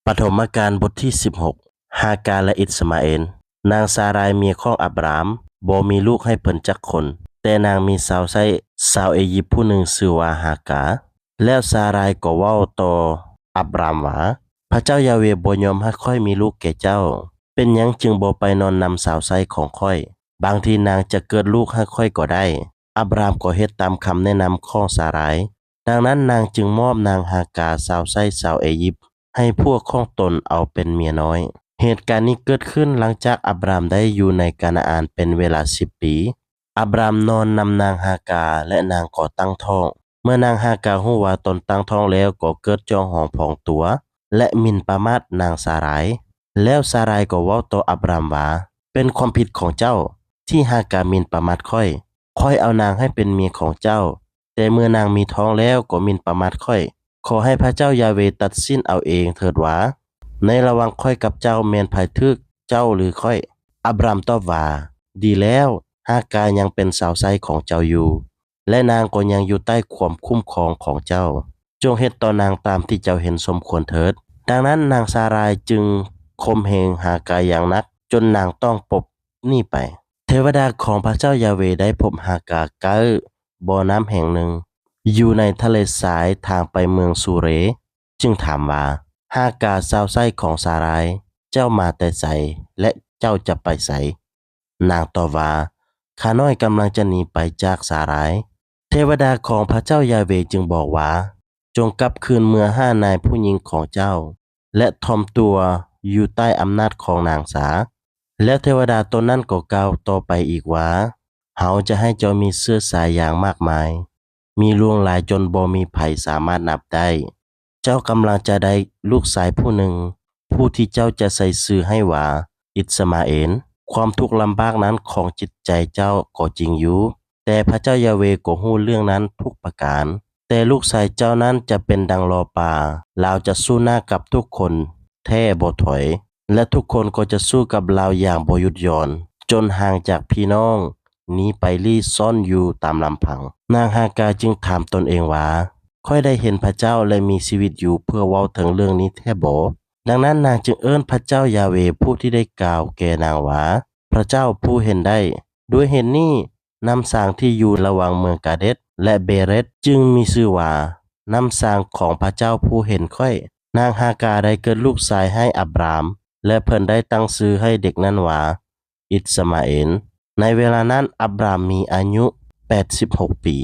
ປະຖົມມະການ ບົດທີສິບຫົກ. ຮາກາ ແລະ ອິດສະມາເອນ. ນາງຊາຣາຍເມຍຂອງອັບຣາມ ບໍ່ມີລູກໃຫ້ເພິ່ນຈັກຄົນ, ແຕ່ນາງມີສາວໃຊ້ຊາວເອຢິບຜູ້ໜຶ່ງຊື່ວ່າຮາກາ. ແລ້ວຊາຣາຍກໍເວົ້າຕໍ່ອັບຣາມວ່າ, ພະເຈົ້າຢາເວບໍ່ຍອມໃຫ້ຂ້ອຍມີລູກແກ່ເຈົ້າ, ເປັນຫຍັງຈຶ່ງບໍ່ໄປນອນນຳສາວໃຊ້ຂອງຂ້ອຍ? ບາງທີນາງຈະເກີດລູກໃຫ້ຂ້ອຍກໍໄດ້. ອັບຣາມກໍເຮັດຕາມຄຳແນະນຳຂອງຊາຣາຍ. ດັ່ງນັ້ນນາງຈຶ່ງມອບນາງຮາກາ ສາວໃຊ້ຊາວເອຢິບ ໃຫ້ພວກຂອງຕົນເອົາເປັນເມຍນ້ອຍ. ເຫດການນີ້ເກີດຂຶ້ນຫຼັງຈາກອັບຣາມໄດ້ຢູ່ໃນການາອານເປັນເວລາສິບປີ. ອັບຣາມນອນນຳນາງຮາກາ ແລະ ນາງກໍຕັ້ງທ້ອງ. ເມື່ອນາງຮາກາຮູ້ວ່າຕົນຕັ້ງທ້ອງແລ້ວ ກໍເກີດຈອງຫອງພອງຕົວ ແລະ ໝິ່ນປະໝາດນາງຊາຣາຍ. ແລ້ວຊາຣາຍກໍເວົ້າຕໍ່ອັບຣາມວ່າ, ເປັນຄວາມຜິດຂອງເຈົ້າ ທີ່ຮາກາໝິ່ນປະໝາດຂ້ອຍ. ຂ້ອຍເອົານາງໃຫ້ເປັນເມຍຂອງເຈົ້າ, ແຕ່ເມື່ອນາງມີທ້ອງແລ້ວກໍໝິ່ນປະໝາດຂ້ອຍ. ຂໍໃຫ້ພະເຈົ້າຢາເວຕັດສິນເອົາເອງເຖີດວ່າ ໃນລະຫວ່າງຂ້ອຍກັບເຈົ້າແມ່ນໃຜຖືກ, ເຈົ້າ ຫຼື ຂ້ອຍ? ອັບຣາມຕອບວ່າ, ດີແລ້ວ, ຮາກາຍັງເປັນສາວໃຊ້ຂອງເຈົ້າຢູ່ ແລະ ນາງກໍຍັງຢູ່ໃຕ້ຄວາມຄຸ້ມຄອງຂອງເຈົ້າ. ຈົ່ງເຮັດຕໍ່ນາງຕາມທີ່ເຈົ້າເຫັນສົມຄວນເຖີດ. ດັ່ງນັ້ນນາງຊາຣາຍຈຶ່ງຂົ່ມເຫງຮາກາຢ່າງໜັກ ຈົນນາງຕ້ອງປົບໜີໄປ. ເທວະດາຂອງພະເຈົ້າຢາເວໄດ້ພົບຮາກາໃກ້ບໍ່ນ້ຳແຫ່ງໜຶ່ງ ຢູ່ໃນທະເລຊາຍທາງໄປເມືອງຊູເຣ, ຈຶ່ງຖາມວ່າ, ຮາກາສາວໃຊ້ຂອງຊາຣາຍ, ເຈົ້າມາແຕ່ໃສ ແລະ ເຈົ້າຈະໄປໃສ? ນາງຕອບວ່າ, ຂ້ານ້ອຍກຳລັງຈະໜີໄປຈາກຊາຣາຍ. ເທວະດາຂອງພະເຈົ້າຢາເວຈຶ່ງບອກວ່າ, ຈົ່ງກັບຄືນເມືອຫານາຍຜູ້ຍິງຂອງເຈົ້າ ແລະ ຖ່ອມຕົວຢູ່ໃຕ້ອຳນາດຂອງນາງຊາ. ແລ້ວເທວະດາຕົນນັ້ນກໍກ່າວຕໍ່ໄປອີກວ່າ, ເຮົາຈະໃຫ້ເຈົ້າມີເຊື້ອສາຍຢ່າງມາກມາຍ, ມີຫຼວງຫຼາຍຈົນບໍ່ມີໃຜສາມາດນັບໄດ້. ເຈົ້າກຳລັງຈະໄດ້ລູກຊາຍຜູ້ໜຶ່ງ, ຜູ້ທີ່ເຈົ້າຈະໃສ່ຊື່ໃຫ້ວ່າ ອິດສະມາເອນ. ຄວາມທຸກລຳບາກນັ້ນຂອງຈິດໃຈເຈົ້າກໍຈິງຢູ່, ແຕ່ພະເຈົ້າຢາເວກໍຮູ້ເລື່ອງນັ້ນທຸກປະການ. ແຕ່ລູກຊາຍເຈົ້ານັ້ນຈະເປັນດັ່ງລໍປ່າ, ລາວຈະສູ້ໜ້າກັບທຸກຄົນແທ້ບໍ່ຖອຍ, ແລະ ທຸກຄົນກໍຈະສູ້ກັບລາວຢ່າງບໍ່ຢຸດຢ່ອນ, ຈົນຫ່າງຈາກພີ່ນ້ອງ, ໜີໄປລີ້ຊ່ອນຢູ່ຕາມລຳພັງ. ນາງຮາກາຈຶ່ງຖາມຕົນເອງວ່າ, ຂ້ອຍໄດ້ເຫັນພະເຈົ້າ ແລະ ມີຊີວິດຢູ່ເພື່ອເວົ້າເຖິງເລື່ອງນີ້ແທ້ບໍ? ດັ່ງນັ້ນນາງຈຶ່ງເອີ້ນພະເຈົ້າຢາເວຜູ້ທີ່ໄດ້ກ່າວແກ່ນາງວ່າ, ພະເຈົ້າຜູ້ເຫັນໄດ້. ດ້ວຍເຫດນີ້, ນ້ຳຊາງທີ່ຢູ່ລະຫວ່າງເມືອງກາເດັດ ແລະ ເບເຣດ ຈຶ່ງມີຊື່ວ່າ, ນ້ຳຊາງຂອງພະເຈົ້າຜູ້ເຫັນຂ້ອຍ. ນາງຮາກາໄດ້ເກີດລູກຊາຍໃຫ້ອັບຣາມ, ແລະ ເພິ່ນໄດ້ຕັ້ງຊື່ໃຫ້ເດັກນັ້ນວ່າ ອິດສະມາເອນ. ໃນເວລານັ້ນ ອັບຣາມມີອາຍຸແປດສິບຫົກປີ.